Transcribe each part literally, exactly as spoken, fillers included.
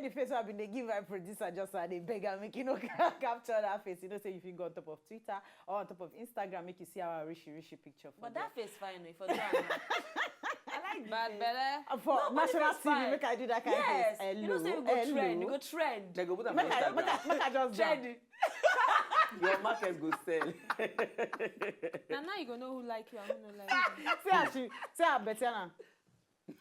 The face I been dey give my producer just now, they beg and make you know capture that face. You know, say if you go on top of Twitter or on top of Instagram, make you see our rishi rishi picture. For But that face fine, if I do am now. I like this Bad face. Belle. Uh, for No, but the national face T V, fine. Make I do that kind Yes. of face. Hello, You know, say we go hello. Trend. We go trend. They go put am for Make I, make I, Instagram. Make I just jump. Trend. Your market go sell. Now, now you go know who like you and who no like you. See how she, see how Betiana.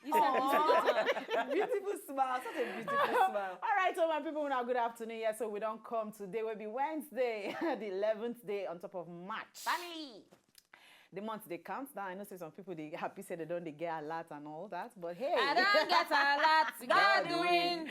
You said this all the time. Beautiful smile, such a beautiful smile. All right, so my people, now good afternoon. Yes, so we don't come today. Will be Wednesday, the eleventh day on top of March. Family. The month they count down. I know say some people they happy say they don't they get alert and all that, but hey, I don't get alert. God win.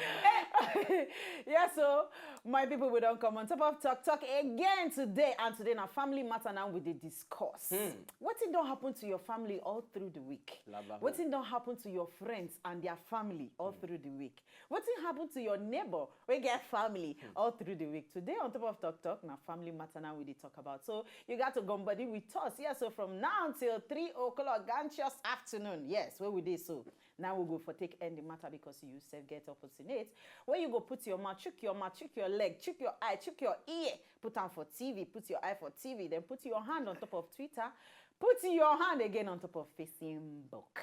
Yeah, so my people, we don't come on top of talk talk again today, and today now family matter now we dey discuss. Hmm. What thing don't happen to your family all through the week? Laba. What thing don't happen to your friends and their family all through the week? What thing happen to your neighbor we get family all through the week? Today on top of talk talk now family matter now we dey talk about. So you got to go body with us. Yeah, so from now until three o'clock, ganchious afternoon. Yes, where we dey so? Now we go for take end the matter because you self get opportunate. Where you go put your mouth, chook your mouth, chook your leg, chook your eye, chook your ear, put on for T V, put your eye for T V, then put your hand on top of Twitter, put your hand again on top of Facebook.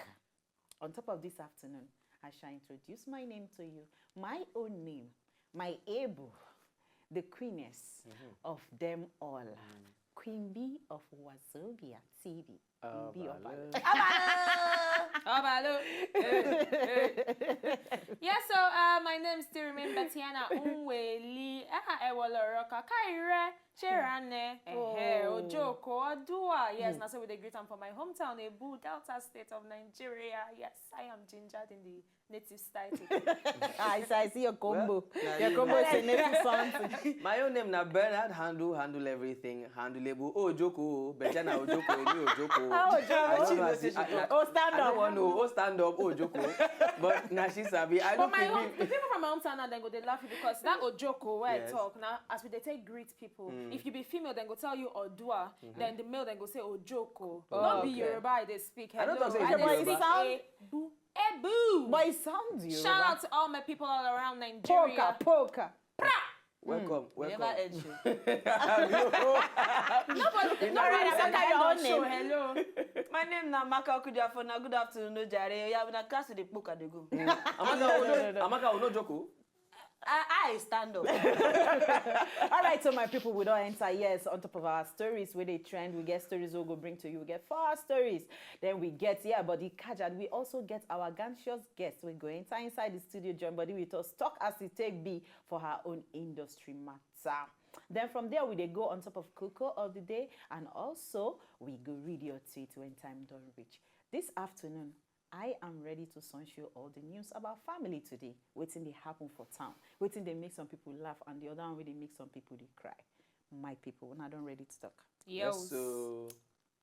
On top of this afternoon, I shall introduce my name to you. My own name, my able, the queeness of them all, Queen B of Wazobia T V. Queen B of Abalo. Abalo. Abalo. Hey, hey. Yeah, so uh, my name still remains Betiana Unweli. Ah, Ewoloroka Kaire. Cherane. Eh, eh, Ojoko Odua. Yes, now so we dey greet am for my hometown, Ebu, Delta State of Nigeria. Yes, I am gingered in the native style today. I, I see your combo. Well, Your combo is a native something. My own name na Bernard Handle, handle everything, handleable. Oh, Ojoko, Betiana Ojoko, Emi Ojoko. Ah, Ojoko. I don't know as it- I- I- Oh, stand I don't up. want to. Oh, stand up. Oh, Ojoko. But now she sabi. I But look my at home, me. the people from my hometown now, then go they laugh you because that Ojoko where Yes. I talk now, as we they take greet people, Mm. if you be female, then go tell you Odua, then the male then go say Ojoko. Oh, Not be okay. Yoruba, they speak. I don't Hello, talk say I you don't Yoruba. speak Sound- Ebu. Ebu. But it sounds Yoruba. Shout out to all my people all around Nigeria. Poker, poker. Welcome, We never welcome. End show. Nobody, You know, nobody I said got your hello own show. Name. Hello. My name na Amaka Okudafo. Na good afternoon, no jare. Yeah, we na class with the book and they go. Amaka, No, no, no, no, no. Amaka, no joke. I, I stand up. All right, so my people, we don't enter. Yes, on top of our stories where they trend, we get stories we'll go bring to you. We get four stories. Then we get, yeah, body kajad. We also get our ganchious guests. We go enter inside the studio, join body with us, talk as it take be for her own industry matter. Then from there, we dey go on top of Coco of the day, and also we go read your tweet when time don't reach. This afternoon, I am ready to send you all the news about family today. Waiting they happen for town. Waiting they make some people laugh, and the other one where they make some people they cry. My people, now don't ready to talk. Yes, so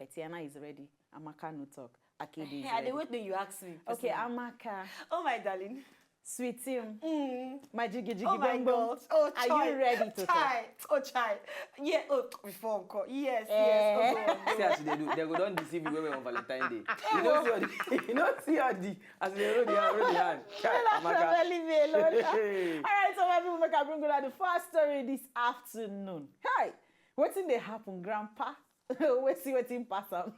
Betiana is ready. Amaka no talk. Akede is Hey, I dey ready. Wait till you ask me. Okay, personally. Amaka. Oh, my darling. Sweetie, Mm. my jiggy jiggy Oh, my bang bang. God. Oh, Are chai. You ready to talk? Chai. Oh, chai. Yeah. Oh, before uncle. Yes, Eh. yes. Oh, God, oh, God. See as they do. They go don't deceive you when on Valentine Day. You don't see all the, you don't see all the, as they roll the hand, roll the hand. Chai, Relax, Amaka. Leave me alone. All right, so my people, make I bring you the first story this afternoon. Hi, waiting they happen, Grandpa. We see wetin pass am.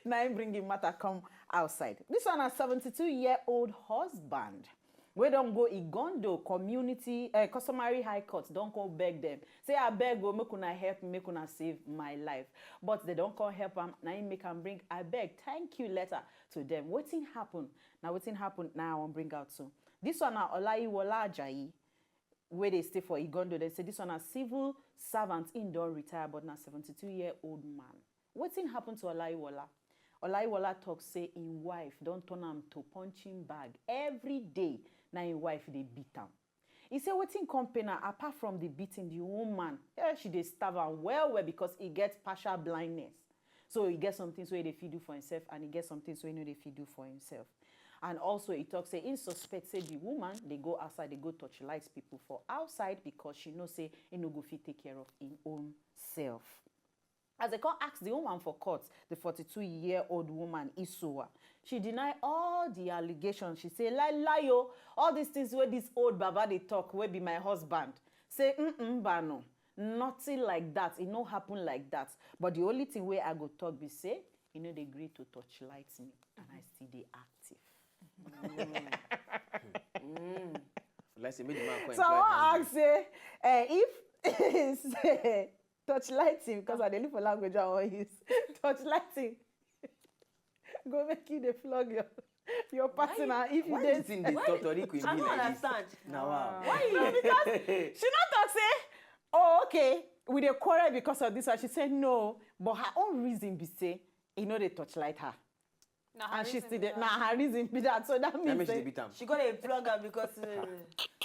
Na him bring him matter come outside. This one, a seventy-two year old husband wey don go Igondo community uh, customary high court don come beg them. Say, "Abeg o, make una help me, make una save my life." But they don come help am. Na him make am bring "Abeg, thank you" letter to them. Wetin happen? Na wetin happen na I wan bring out too. This one na Olayiwola Ajayi wey dey stay for Igondo. Dem say this one na civil servant, im don retire, but na seventy-two year old man. Wetin happen to Olaiwola? Olaiwola talk say im wife don turn am to punching bag. Every day na im wife dey beat am. E say wetin come pain am, apart from the beating, the woman, eh, she dey starve am well well because e get partial blindness. So e get some things wey e dey fit do for himself and e get some things wey e no dey fit do for himself. And also e talk say im suspect say the woman dey go outside, dey go torchlight people for outside because she know say e no go fit take care of im own self. As they come ask the woman for court, the forty-two-year-old woman, Isuwa, she deny all the allegations. She say, "Lie, lie, oh. All these things where this old baba they talk, where be my husband." Say, "Mm-mm, ba no. Nothing like that. It no happen like that. But the only thing where I go talk be say, you know they agree to touch light me, and I still dey active." Let's say, make the man come So I employ wan hand. Ask say, eh, if say, touch lighting, because I dey look for language I wan use. Touch lighting go make you dey flog your your partner if you Why dey. This thing dey totori Queen I Bee don't like this? Understand. Now, wow. Why you? She no talk say, "Oh, okay, we dey quarrel because of this one." She say no, but her own reason be say e no dey touch light her, Na her and she reason still be dey. that. Na her reason be that. So that That means means she say dey beat am. She got a flog her because. Uh,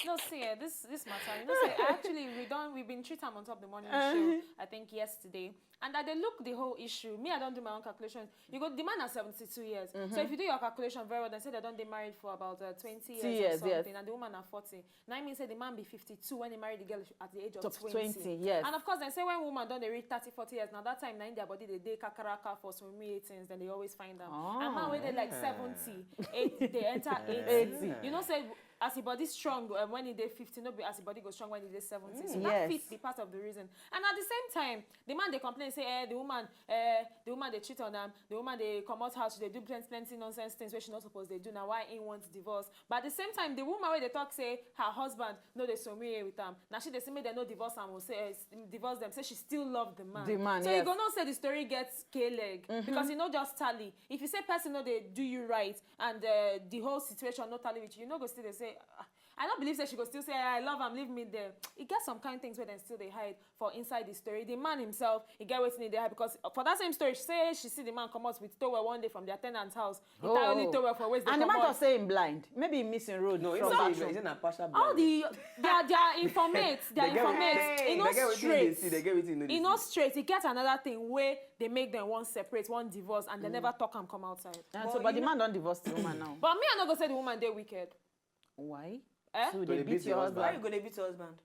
No, see, eh, this this matter. You know, say I actually we don't we've been treating on top the morning show. I think yesterday, and I dey look the whole issue. Me, I don't do my own calculations. You go, the man has seventy-two years. So if you do your calculation very well, then say they don't they married for about uh, twenty years, Two years, or yes. Something, and the woman are forty. Now I mean say the man be fifty-two when he married the girl at the age of Top twenty. twenty, yes. And of course, then say when woman don't they reach thirty, forty years, now that time now in their body they dey kakaraka for some weird things, then they always find out. Oh. And man when they like Yeah. seventy, eighty, they enter eighty. Eighty. You know say as the body strong um, when he dey fifty, no be as the body go strong when he dey seventy. So Mm. that Yes. fits the part of the reason. And at the same time, the man they complain say, eh, the woman, eh, the woman they cheat on them, the woman they come out house, they do plenty plenty nonsense things where she not supposed they do. Now why he wants divorce? But at the same time, the woman where they talk say her husband no they somewhere with them. Now she they say make they no divorce am or say eh, s- divorce them. Say she still love the man. The man, So yes. You gonna say the story gets K leg because you know just tally. If you say person no they do you right and uh, the whole situation not tally with you, you know go still they say. "Ah, I don't believe that she go still say I love him, leave me there." It gets some kind of things where they still they hide for inside the story. The man himself, he get waiting in there because for that same story, she say she see the man come out with towel one day from their tenant's house. He tie only Oh. Towel for ways they And the come man out. Talk say him blind. Maybe he missing road. No, From it's bathroom. It's in a partial All blind. the they are, they are informates, they are They get informates. wetin- It they not get wetin they straight. see, they get wetin they It not straight. It get another thing where they make them one separate, one divorce, and they never talk and come outside. And But so, but you the know- man don't divorce the woman now. But me, I not go say the woman they wicked. Why? Eh? So To they dey beat beat your your husband. Why you gonna beat your husband?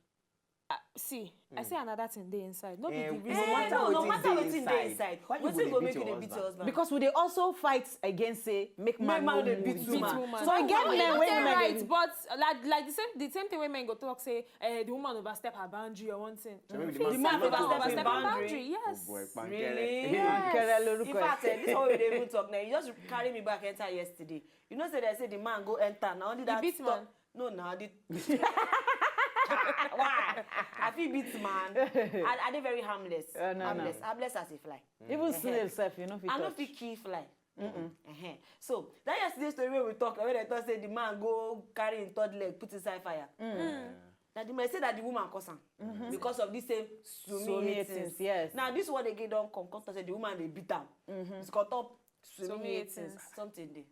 Uh, see, I say another thing they inside. No be Eh, the no reason. matter No, no wetin matter dey wetin inside. dey inside. Why you Wetin go go dey make beat you your dey beat your husband? Husband? Because we dey also fight against say make man Make man no dey move beat with woman. woman. But So e get woman men no wey dey women right, dey but like like the same the same thing wey men go talk say eh, the woman overstep her boundary or one thing. So maybe the The man man say, overstep "No, her no, boundary. no, Yes. boy, Really? pankele." Kere In lorúkọ ẹ. Fact, eh, this one we dey even talk now. You just carry me back enter yesterday. You know say they say the man go enter. Now only that beat stop- man? No, now the why? I feel beat man. I, I dey very harmless. Uh, no, no. Harmless. Harmless as a fly. Even snail sef, you know fit I no touch. Fit kill fly. Uh-huh. So that yesterday story wey we talk, when I talk say the man go carry him third leg, put inside fire. Now the man say that the woman cause am because of this same Somi Somi things, things. Yes. Now this one again don come, come talk say the woman dey beat am. It's called top Somi Somi things. Things. Something dey.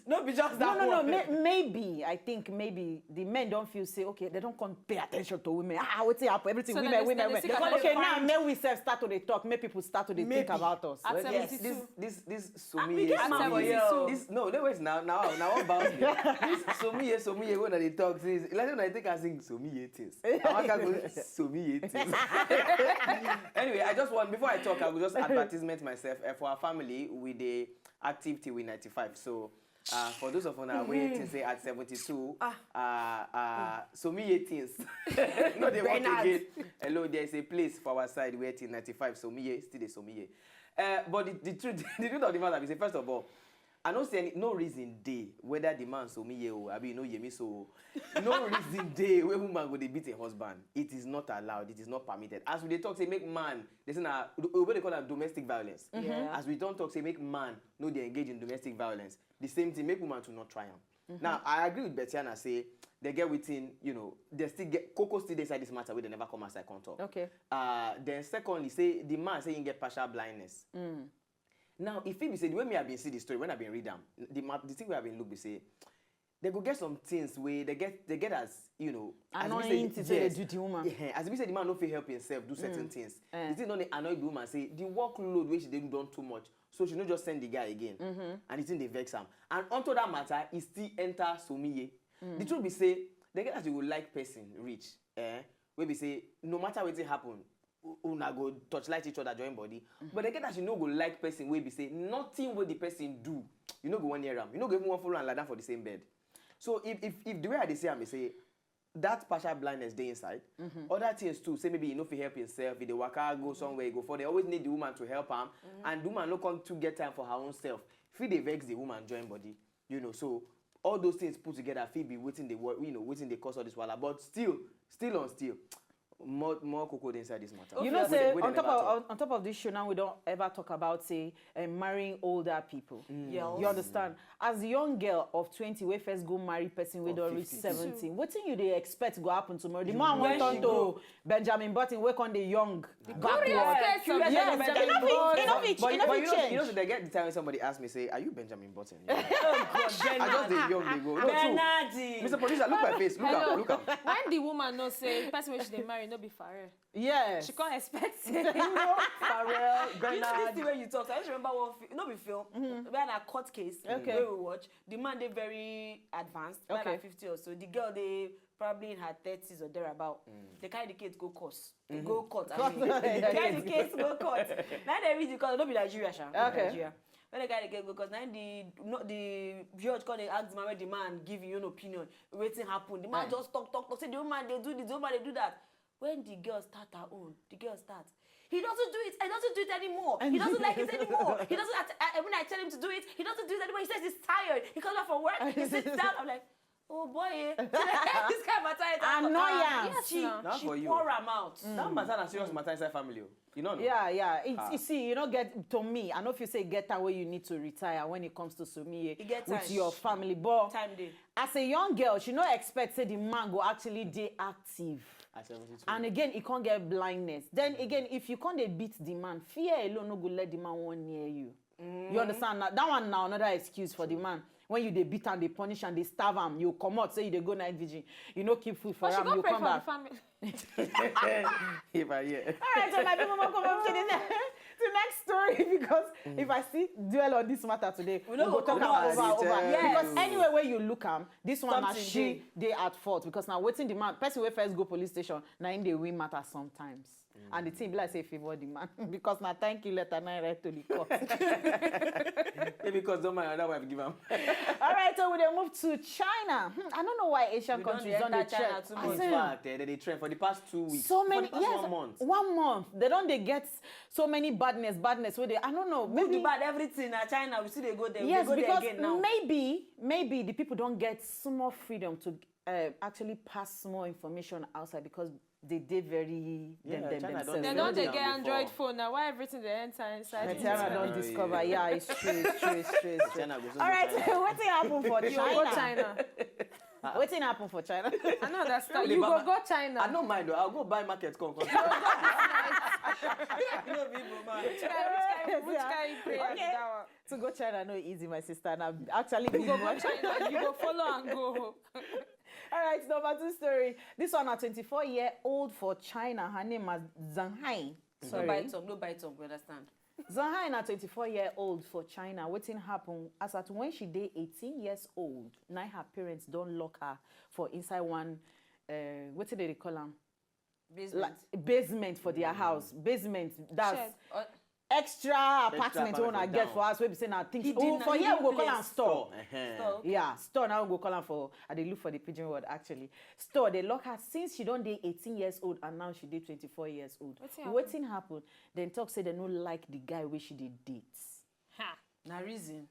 No be just No, that no, no. one. May, maybe I think maybe the men don't feel say okay, they don't come pay attention to women. Ah, wetin happen? Everything So women, then they- women, then women. they still Okay, dey now find- may we self start to dey talk, may people start to dey think Maybe. about us. At Well, seventy-two. This this this Ah, we Somi get is man for Somi. here. This no, no, wait now, now now what bounce me? This Somi is Somi wey una dey talk since. Like when I take as sing Somi things. I want to go Somi things. Anyway, I just want before I talk, I will just advertisement myself. Uh, for our family, we dey active till we ninety-five. So uh, for those of una waiting, say at seventy-two, uh, uh, Somi things. No, they want Bernard. Again. Hello, there is a place for our side where till ninety-five Somi still dey Somi. Uh, but the, the truth, the truth of the matter is, first of all, I no see any no reason dey whether the man Somi o, abi no yemi so. No reason dey where woman go dey beat a husband. It is not allowed. It is not permitted. As we dey talk, say make man. They say na we dey call am domestic violence. Yeah. As we don't talk, say make man no dey engage in domestic violence. The same thing, make woman to not try am. Now I agree with Betiana say they get within, you know, they still get cocoa still dey inside this matter where they never come outside come talk. Okay. Uh, then secondly, say the man say he get partial blindness. Now, if he be say the way me I been see the story when I been read them, the ma- the thing where I been look be say they go get some things where they get they get as you know as we Annoying to say they yes. Do the woman. Yeah, as we say the man no fit help himself do certain things. Eh. The thing don dey annoy the woman say the workload wey she dey do don too much, so she no just send the guy again, and the thing dey vex am. And onto that matter, he still enter Somiye. The truth be say, they get as you go like person reach, eh? Wey be say no matter wetin happen, u- una go torchlight each other, join body. But the get that you no go like person wey be say nothing wey the person do, you no go wan near am. You no go even wan follow am lie down for the same bed. So if if if the way I dey see am be say that partial blindness dey inside, other things too, say maybe he no fit help himself, he dey waka go somewhere, he go fall, they always need the woman to help am, and the woman no come to get time for her own self, fit dey vex the woman join body, you know. So all those things put together fit be wetin dey wor- you know, wetin dey cause all this wahala. But still, still on still, more more koko dey inside this matter. You know, Wey dem- say wey on dem top never of talk. on, on top of this show now, we don't ever talk about say uh, marrying older people. Yes. You understand? As a young girl of twenty, wey first go marry person wey Of don reach fifty. seventeen, wetin you dey expect go happen tomorrow? The man When wey turn she to go- Benjamin Button, wey come dey young. Curious Backward. person. Yes, Benjamin e no fit, e no Button. fit, But, e no but fit you know, you know, change. they get the time when somebody ask me, say, "Are you Benjamin Button?" You know? I just dey young, dey go. No, true. Bernardi. Mister Producer, look my face. Look Hello. am, look am. When the woman know say the person wey she dey marry no be Pharrell, Yeah. she can't expect say Pharrell, You know this thing Bernard. When you talk, so I just remember one. Fi- no be film. When a court case Okay. Wey we watch, the man dey very advanced, like Okay. fifty or so. The girl dey probably in her thirties or thereabout. They carry the case go court. They go court. I mean, they carry the case go court. Now they reach the court. No be Nigeria, sha. Okay. Nigeria. When they carry the case go court, now the no, the judge come dey ask the man where the man give him own opinion. Wetin happen? The man Eh. Just talk, talk, talk. Say the woman dey do this, the woman dey do that. When the girl start her own, the girl start. He doesn't do it. He doesn't do it anymore. He doesn't like it anymore. He doesn't. I, I, when I tell him to do it, he doesn't do it anymore. He says he's tired. He comes back from work. He sits down. I'm like, oh boy, eh. This kind of matter. Annoyance. Yes, she, Not she for you. Pour him out. That matter na serious matter inside family o. You know, no? Yeah, yeah. It, Ah. You see, you know, get to me. I know if you say get time where you need to retire when it comes to Sumie You get with time. Your family, but Time day. As a young girl, she no expect say the man go actually dey active. At seventy-two. And again, he can't get blindness. Then again, if you can't dey beat the man, fear alone no go let the man one near you. You understand? Now, that one now another excuse for the man. When you dey beat and dey punish and dey starve am, you come out say you dey go night vigil. You no keep food for but she am, go you pray come for the back. Family. If I hear. All right, so my people, we'll come up to the, ne- the next story because if I see dwell on this matter today, We no we go go talk come out. am over, over. Yes. Because anywhere where you look am, this one na Something she dey. Dey at fault because now wetin the man person wey first go police station na him dey win matter sometimes. And the thing be like say favour the man because na thank you letter na him write to the court. Maybe because don't mind another wife give am. All right, so we dey move to China. Hmm, I don't know why Asian We don countries dey don enter dey trend. China too I much. say, In fact, eh, they dey trend for the past two weeks. So many, for the past yes, one month. One month. They don dey get so many badness, badness wey dey. I don't know. Good, Maybe bad, everything. Na China, we still dey go there. We Yes, dey go there because again now. Maybe maybe the people don get small freedom to uh, actually pass small information outside because they dey very Yeah, them, them China themselves. don They dey don dey China get before. Android phone now. Why everything dey enter inside? But the China internet? don Yeah, discover. yeah. Yeah, it's true, it's true, it's true, it's true. China go soon All go right, China. Wetin happen for You go China? China. Wetin happen for China? I no understand. Only You go Baba- go China. I no mind though. I'll go buy market come come. You know, big man. Which kind, which kind, which kind prayer be Okay. that one? To go China no easy, my sister. Na actually big You go go one. China. You go follow and go. All right, number two story. This one, a twenty-four year old for China. Her name is Zhang Hai. No Sorry. Bite tongue, no bite tongue, we understand. Zhang Hai na twenty-four year old for China. Wetin happen? As at when she dey eighteen years old, na her parents don lock her for inside one, uh, wetin dem dey call am? Basement. Like, basement for their house. Basement, that's Shed. Uh, extra apartment wey apartment una for get down. For house wey be say na things. Hidden- Oh, for here we go hidden call am place. Store. Uh-huh. Store. Yeah, store now we go call am for. I dey look for the pidgin word actually. Store dey lock her since she don dey eighteen years old and now she dey twenty-four years old. Wetin happen? Wetin happen? Dem talk say dem no like the guy wey she dey date. Ha. Na reason.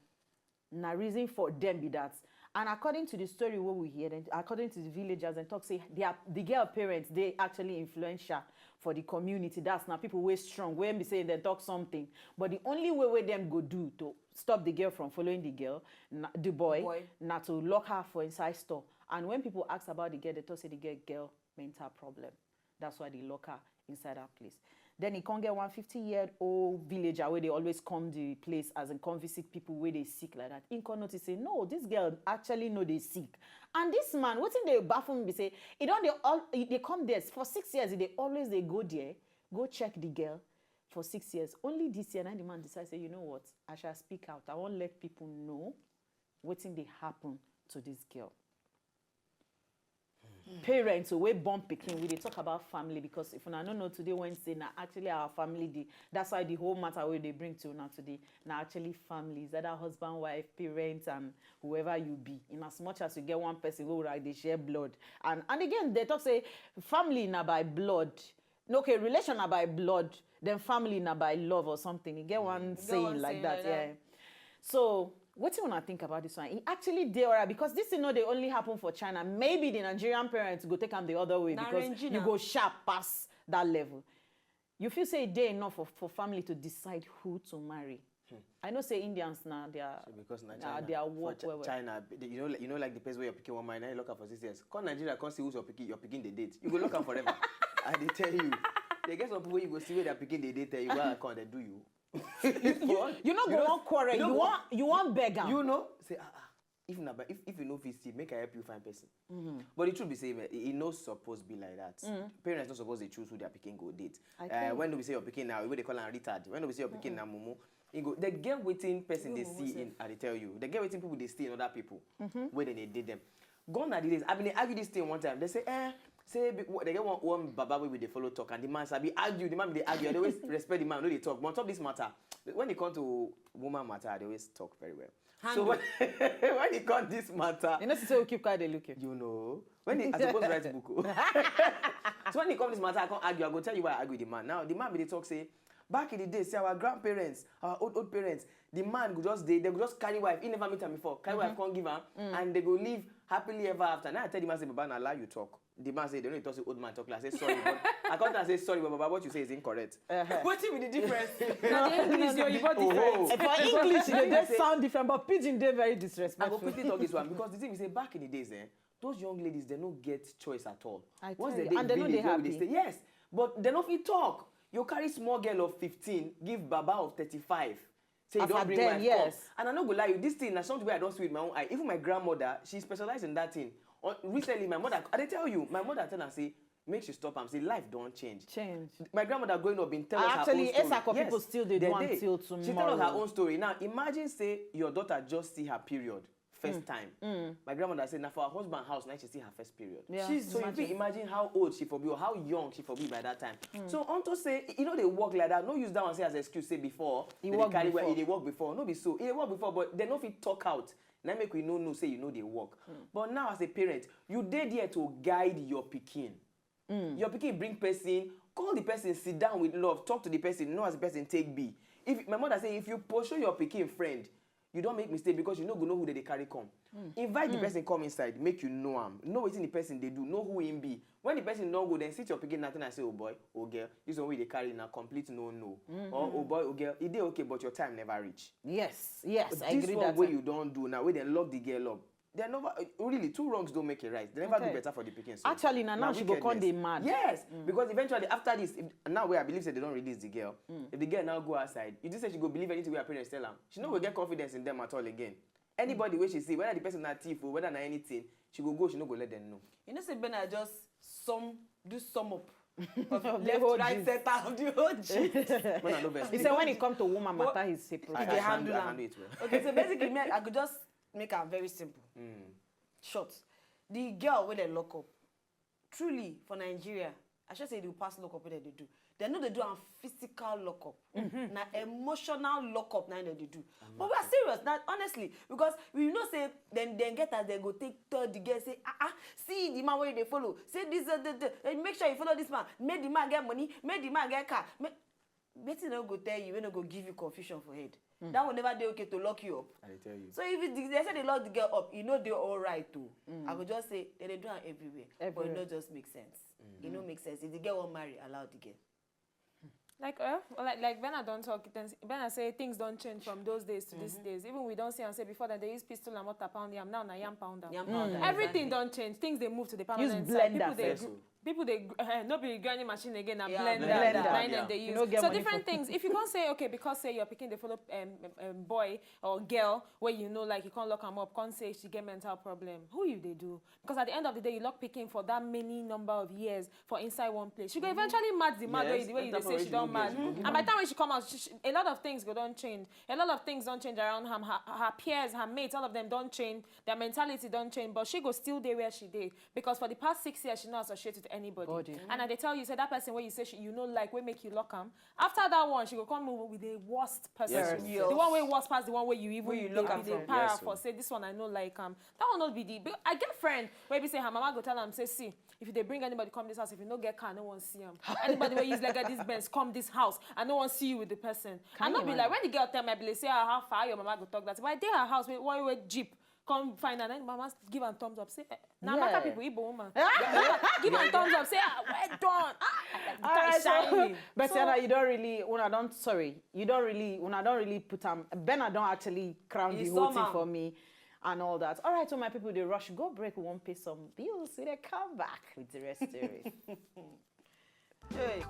Na reason for dem be that. And according to the story wey we hear, then according to the villagers, dem talk say their the girl parents dey actually influential for the community. That's na people wey strong, wey be say dem talk something. But the only way wey dem go do to stop the girl from following the girl, na, the boy, Boy. Na to lock her for inside store. And when people ask about the girl, dem talk say the girl get mental problem. That's why dem lock her inside that place. Then e come get one fifty year old villager wey dey always come the place as in come visit people wey dey sick like that. He come notice say no, this girl actually no dey sick. And this man, wetin dey baffle me be say e don dey all e dey come there for six years. E dey always dey go there, go check the girl for six years. Only this year na the man decide say, you know what, I shall speak out. I wan let people know wetin dey happen to this girl. Parents wey born pikin, we dey talk about family, because if una no know, today Wednesday na actually our family day. That's why the whole matter wey dey bring to una today na actually family. Is either husband, wife, parents, and whoever you be. In as much as you get one person wey una dey share blood, and and again they talk say family na by blood. No, okay, relation na by blood, then family na by love or something. You get one saying like that, yeah. So wetin una think about this one? E actually dey alright, because this thing no dey only happen for China. Maybe the Nigerian parents go take am the other way, because you go sharp pass that level. You feel say e dey enough for, for family to decide who to marry? I know say Indians na their So because na na China, their for work Chi- well well. China, b- you know, like- you know, like the place where your pikin one mind, now you look out for six years. Come Nigeria, come see who's your pikin, your pikin they date. You go look out forever. I dey tell you, they get some people you go see where their pikin they date. You go and come, they do you. You no go wan quarrel. You wan you wan beg am. You know, say ah ah. If na by- if if you know fit see, make I help you find person. But the truth be say, man, e e no suppose be like that. Parents no suppose dey choose who their pikin go date. I Uh, tell you. When do we say your pikin now? We dey call am retard. When do we say your pikin na mumu? E go they get wetin person dey see in. I dey tell you, they get wetin people dey see in other people. Where they dey date them. Gone are the days. I been dey argue this thing one time. They say eh. Say be- they get one one baba wey we dey follow talk, and the man sabi argue. The man be dey argue. I dey always respect the man. No dey talk. But on top this matter, when it come to woman matter, I dey always talk very well. So when, when it come this matter, You know, say we keep quiet, dey look you. You know, when it, I suppose write book. Oh. So when it come this matter, I can't argue. I go tell you why I argue with the man. Now the man be dey talk say, back in the day, say our grandparents, our old old parents, the man go just dey, they go just carry wife. He never meet am before. Carry wife, come give am, and they go live happily ever after. Now I tell the man say, Baba, na lie you talk. The man say, they don't talk say old man talk like. I say sorry, but I can't say sorry, but Baba, what you say is incorrect. Wetin be the difference? Na the English, the Oyibo different. Eh, for English, they dey Say- sound different, but pidgin dey very I go disrespectful. Quickly talk this one because the thing we say back in the days, eh, those young ladies they no get choice at all. I Once tell they you, dey and they no village, dey where we dey happy. Stay, yes, but they no fit talk. You carry small girl of fifteen, give baba of thirty-five. Say you As don't at bring then, wife yes. Come. And I no go lie you, this thing na something where I don't see with my own eye. Even my grandmother, she specialized in that thing. On, recently, my mother, I dey tell you, my mother tell her say, make she stop am. Say life don't change. Change. My grandmother growing up been tell Ah, us her actually, own story. Esako people Yes, still dey they do am dey. till She tell us her tomorrow. Own story. Now imagine say your daughter just see her period first time. My grandmother say na for her husband house now she see her first period. Yeah. Jesus. So you fit imagine how old she for be or how young she for be by that time. So unto say e no dey work like that. No use that one say as excuse say before E they work dey carry well, before. E dey work before. No be so. E dey work before, but they no fit talk out. Now make we no know say you know they work. But now as a parent, you dey there to guide your pikin. Your pikin bring person, call the person, sit down with love, talk to the person, know as the person take be. If my mother say if you pursue your pikin friend, you don't make mistake because you no go know who they dey carry come. Invite the person come inside, make you know am, know wetin the person dey do, know who him be. When the person don go, then sit your pikin nothing and say, oh boy, oh girl, this one wey you dey carry na complete no no. Or oh boy, oh girl, e dey okay but your time never reach. Yes, yes, I This agree one that. Wey Time. You don do now, wey dem lock the girl up. They never uh, really two wrongs don't make a right. They never Okay. Do better for the pikin. So Actually, na now she go come dey wickedness. Mad. Yes, because eventually after this, if, now where I believe say they don't release the girl. If the girl now go outside, you just say she go believe anything where her parents tell her. She no go get confidence in them at all again. Anybody where she see, whether the person na thief or whether na anything, she go go. She no go let them know. You know, say Ben, I just sum do sum up of The left, whole right, gist. Center of the whole gist. When I know best. He said when it come to woman But- matter, he's a pro. I, They I handle, handle I am. Handle it well. Okay, so basically, me, I could just make am very simple, short. The girl wey dem lock up, truly for Nigeria, I should say the past lock up wey dem dey do. Dem no dey do am physical lock up. Na emotional lock up na dem dey do. But we are serious na, honestly, because we know say dem dem get as dem go take tell the girl say, ah ah, see the man wey you dey follow, say this, uh, the, the, eh, make sure you follow this man, make the man get money, make the man get car. Make, wetin no go tell you, wey no go give you confusion for head. That one never dey okay to lock you up. I dey tell you. So if it, they say they lock the girl up, e no dey alright o. I go just say, dem dey do am everywhere, but e Everywhere. No just make sense. E no make sense. If the girl wan marry, allow the girl. Like uh, well, like like Bernard don talk, then s- Bernard say things don change from those days to these days. Even we don see am say before that they use pistol and mortar pound yam. Now na yam pounder. Yam pounder. Everything Exactly. Don change. Things dey move to the Use permanent side. blender People dey first. Gr- So, People dey gr- eh, no be grinding machine again, na Yeah, blender. blender. Na im Yeah. dem dey You use. no get So money different for- things. If you can't say, okay, because say you're picking the fellow um, um, um, boy or girl where you know, like, you can't lock him up, can't say she get mental problem. Who you they do? Because at the end of the day, you lock picking for that many number of years for inside one place. She go eventually mad the mad Yes, way, the way you that they say she original don't mad. girl, she go And by the time when she come out, she, she- a lot of things go don't change. A lot of things don't change around her. Her, her peers, her mates, all of them don't change. Their mentality don't change. But she go still there where she did. Because for the past six years, she not associate with anybody. Body. And I dey tell you, say that person where you say she, you know, like, we make you lock am. After that one, she go come move with the worst person. Yes, Yes. The one way worse pass the one where you even Where you dey- lock am dey from. para Yes, for. o. Say this one I no like am. That one not be the. But I get friend where be say her mama go tell am say, see, if you dey bring anybody come this house, if you no get car, I no want see am. Anybody where use like this Benz come this house, I no want see you with the person. I Can no you be like imagine? When the girl tell me, I be like say, ah, how far your mama go talk that? If I dey her house, wait, why wait jeep? Come find her, then mama give am thumbs up. Say, eh, now Yeah. Amaka people, Igbo woman. Give am thumbs up. Say, ah, well done. Ah, All right, so shining. Betiana, you don't really, una don't, sorry, you don't really, una don't really put am. Bena don't actually crown the He's whole somehow. thing for me and all that. All right, so my people, they rush, go break, we won't pay some bills. We they come back with the rest story. Hey.